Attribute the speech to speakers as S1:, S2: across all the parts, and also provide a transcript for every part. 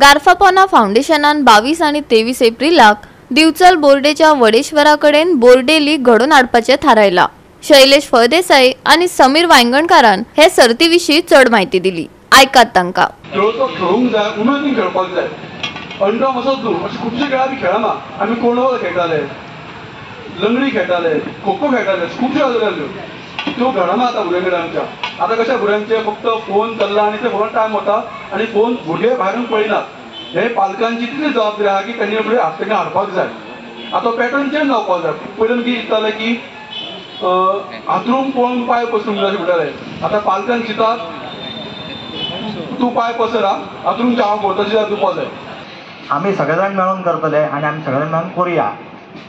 S1: गारफापोना फावंडेशनान 22 आनी 23 एप्रिलाक दिवचल बोर्डेच्या वडेश्वरा कडेन बोर्डे लीग घडोवन हाडपाचें थारायलां. शैलेश फळदेसाई आनी समीर वायंगणकारान हे सर्ती विशीं चड म्हायती दिली. आयकात तांकां.
S2: खेळ तो खेळूंक जाय, उमेदीन खेळपाक जाय. अंडरआर्म असोच न्हू, अशे खुबशे खेळ आमी खेळना. आमी कोणवळ खेळटाले, लंगडी खेळटाले, खो खो खेळटाले, खुबश्यो गजाली आसल्यो त्यो घडना आतां भुरग्यां कडेन आमच्या. आतां कशें भुरग्यांचे फक्त फोन चल्ला आनी ते फोनार टायम वता आनी फोन भुरगे भायरून पळयनात. हे पालकांची तितली जबाबदारी आहा की तांणी फुडें हातांत हाडपाक जाय. आतां पॅटर्न चेंज जावपाक जाय. पयलीं कितें चिंतताले की हातरूंक पळोवन पांय पसरूंक जाय अशें म्हणटाले. आतां पालकांक चिंतात तूं पांय पसर आं, हातरूंक हांव पळोवता तशें तूं पसर.
S3: आमी सगळे जाण मेळोन करतले आनी आमी सगळे जाण मेळोन करुया.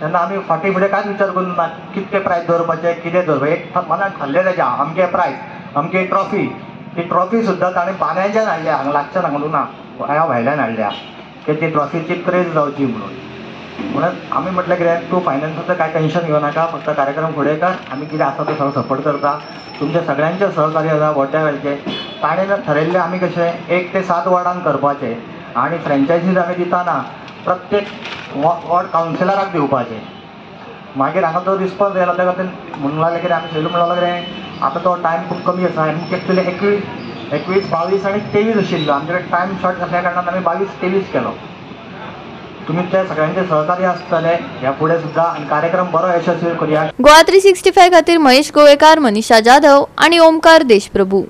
S3: तेन्ना आमी फाटीं फुडें कांयच विचार करूंक ना कितके प्रायज दवरपाचें, कितें दवरपाचें. एक मनान थारलेलें जें अमकें प्रायज, अमके ट्रॉफी. ती ट्रॉफी सुद्दां ताणें बांद्याच्यान हाडल्या, हांगा लागच्यान हांगा ना, ह्या भायल्यान हाडल्या की ती ट्रॉफीची क्रेज जावची म्हणून. म्हणून आमी म्हटलें कितें, तूं फायनान्साचें कांय टेंशन घेवं नाका, फक्त कार्यक्रम फुडें कर, आमी कितें आसा तें सगळें सपोर्ट करता. तुमच्या सगळ्यांचें सहकार्य आसा व्हडल्या वेळचें. ताणें थरयल्लें आमी कशें 1 ते 7 वॉर्डान करपाचें आनी फ्रेंचायजीज आमी दितना प्रत्येक वॉर्ड कावन्सिलराक दिवपाचें. मागीर हांगा तो रिस्पॉन्स आयलो तेका ते म्हणूंक लागले कितें, आमी शैलू म्हणूंक लागले कितें आतां तो टायम खूब कमी आसा. आमचे एक्चुली 21, 22 आनी 23 आशिल्लो. आमचे कडेन टायम शॉर्ट आसल्या कारणान आमी 22, 23 केलो. तुमी ते सगळ्यांचे सहकार्य आसतले ह्या फुडें सुद्दां आनी कार्यक्रम बरो यशस्वी करुया.
S1: गोवा 365 खातीर महेश गोवेकार, मनीषा जाधव आनी ओमकार देशप्रभू.